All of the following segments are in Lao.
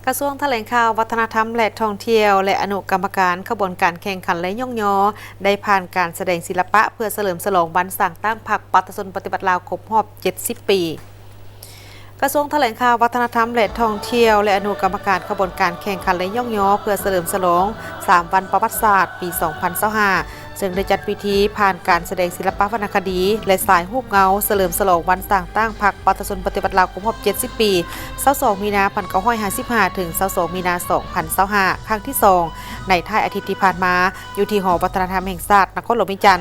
ກະຊວງຖະແຫຼງຂ່າວ, ວັດທະນະທຳ ແລະ ທ່ອງທ່ຽວ ແລະ ອະນຸກຳມະການຂະບວນການແຂ່ງຂັນ ແລະ ຍ້ອງຍໍ ໄດ້ຜ່ານການສະແດງສິລະປະເພື່ອສະເຫຼີມສະຫຼອງວັນສ້າງຕັ້ງພັກປະຊາຊົນປະຕິວັດລາວຄົບຮອບເຈັດສິບປີ. ກະຊວງຖະແຫຼງຂ່າວ, ວັດທະນະທຳ ແລະ ທ່ອງທ່ຽວ ແລະ ອະນຸກຳມະການຂະບວນການແຂ່ງຂັນ ແລະ ຍ້ອງຍໍ ເພື່ອສະເຫຼີມສະຫຼອງສາມວັນປະຫວັດສາດປີສອງພັນຊາວຫ້າ ເຊິ່ງໄດ້ຈັດພິທີຜ່ານການສະແດງສິລະປະວັນນະຄະດີ ແລະ ສາຍຮູບເງົາ ສະເຫຼີມສະຫຼອງວັນສ້າງຕັ້ງພັກປະຊາຊົນປະຕິວັດລາວຄົບຮອບເຈັດສິບປີ ຊາວສອງມີນາ ພັນເກົ້າຮ້ອຍຫ້າສິບຫ້າ ເຖິງ ຊາວສອງມີນາ ສອງພັນຊາວຫ້າ ຄັ້ງທີສອງ ໃນທ້າຍອາທິດທີ່ຜ່ານມາ ຢູ່ທີ່ຫໍວັດທະນະທຳແຫ່ງຊາດ ນະຄອນຫຼວງວຽງຈັນ.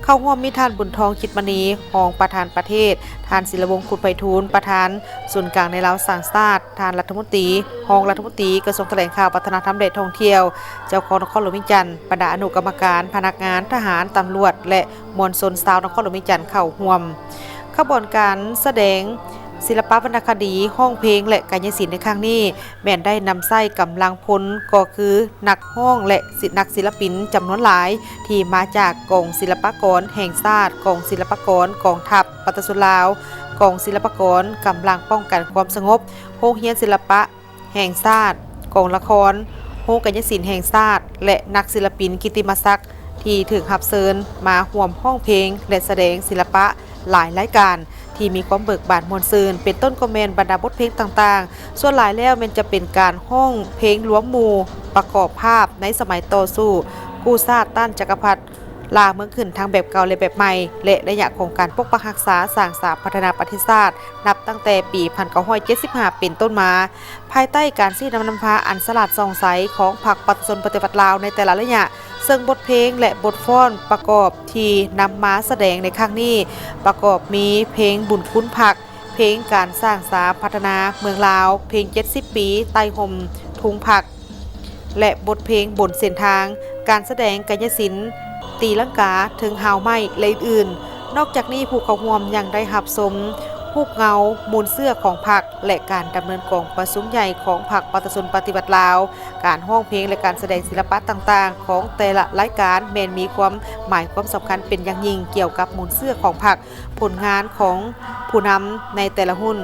ເຂົ້າຮ່ວມມີທ່ານ ບຸນທອງ ຈິດມະນີ ຮອງປະທານປະເທດ, ທ່ານ ສິລະວົງ ຄຸນໄພທູນ ປະທານສູນກາງໃນລາວສ້າງຊາດ, ທ່ານລັດຖະມົນຕີ, ຮອງລັດຖະມົນຕີກະຊວງຖະແຫຼງຂ່າວ, ວັດທະນະທຳ ແລະ ທ່ອງທ່ຽວ, ເຈົ້າຄອງນະຄອນຫຼວງວຽງຈັນ, ບັນດາອະນຸກຳມະການ, ພະນັກງານ, ທະຫານ, ຕຳຫຼວດ ແລະ ມວນຊົນຊາວນະຄອນຫຼວງວຽງຈັນເຂົ້າຮ່ວມ. ຂະບວນການສະແດງສິລະປະວັນນະຄະດີ, ຮ້ອງເພງ ແລະ ກາຍະສິນໃນຄັ້ງນີ້ ແມ່ນໄດ້ນຳໃຊ້ກຳລັງພົນ ກໍຄືນັກຮ້ອງ ແລະ ສິ ນັກສິລະປິນຈຳນວນຫຼາຍ ທີ່ມາຈາກກອງສິລະປາກອນແຫ່ງຊາດ, ກອງສິລະປາກອນກອງທັບປະຊາຊົນລາວ, ກອງສິລະປາກອນກຳລັງປ້ອງກັນຄວາມສະຫງົບ, ໂຮງຮຽນສິລະປະແຫ່ງຊາດ, ກອງລະຄອນ, ໂຮງກາຍະສິນແຫ່ງຊາດ ແລະ ນັກສິລະປິນກິດຕິມະສັກ ທີ່ຖືກຮັບເຊີນມາຮ່ວມຮ້ອງເພງ ແລະ ສະແດງສິລະປະ ຫຼາຍລາຍການທີ່ມີຄວາມເບີກບານມ່ວນຊື່ນ, ເປັນຕົ້ນກໍແມ່ນບັນດາບົດເພງຕ່າງໆ, ສ່ວນຫຼາຍແລ້ວແມ່ນຈະເປັນການຮ້ອງເພງລວມໝູ່ ປະກອບພາບໃນສະໄໝຕໍ່ສູ້ກູ້ຊາດຕ້ານຈັກກະພັດລ່າເມືອງຂຶ້ນ ທັງແບບເກົ່າ ແລະ ແບບໃໝ່ ແລະ ໄລຍະຂອງການປົກປັກຮັກສາ, ສ້າງສາ, ພັດທະນາປະເທດຊາດ ນັບຕັ້ງແຕ່ປີພັນເກົ້າຮ້ອຍເຈັດສິບຫ້າເປັນຕົ້ນມາ. ພາຍໃຕ້ການຊີ້ນຳນຳພາອັນສະຫຼາດສ່ອງໃສຂອງພັກປະຊາຊົນປະຕິວັດລາວໃນແຕ່ລະໄລຍະ, ເຊິ່ງບົດເພງ ແລະ ບົດຟ້ອນປະກອບທີ່ນຳມາສະແດງໃນຄັ້ງນີ້ ປະກອບມີເພງບຸນຄຸນພັກ, ເພງການສ້າງສາພັດທະນາເມືອງລາວ, ເພງເຈັດສິບປີໃຕ້ຮົ່ມທຸງພັກ ແລະ ບົດເພງບົນເສັ້ນທາງ, ການສະແດງກາຍະສິນ, ຕີລັງກາເທິງຮາວໄມ້ ແລະ ອື່ນໆ. ນອກຈາກນີ້, ຜູ້ເຂົ້າຮ່ວມຍັງໄດ້ຮັບຊົມຮູບເງົາມູນເຊື້ອຂອງພັກ ແລະ ການດຳເນີນກອງປະຊຸມໃຫຍ່ຂອງພັກປະຊາຊົນປະຕິວັດລາວ. ການຮ້ອງເພງ ແລະ ການສະແດງສິລະປະຕ່າງໆຂອງແຕ່ລະລາຍການແມ່ນມີຄວາມໝາຍຄວາມສຳຄັນເປັນຢ່າງຍິ່ງກ່ຽວກັບມູນເຊື້ອຂອງພັກ, ຜົນງານຂອງຜູ້ນຳໃນແຕ່ລະຮຸ່ນ,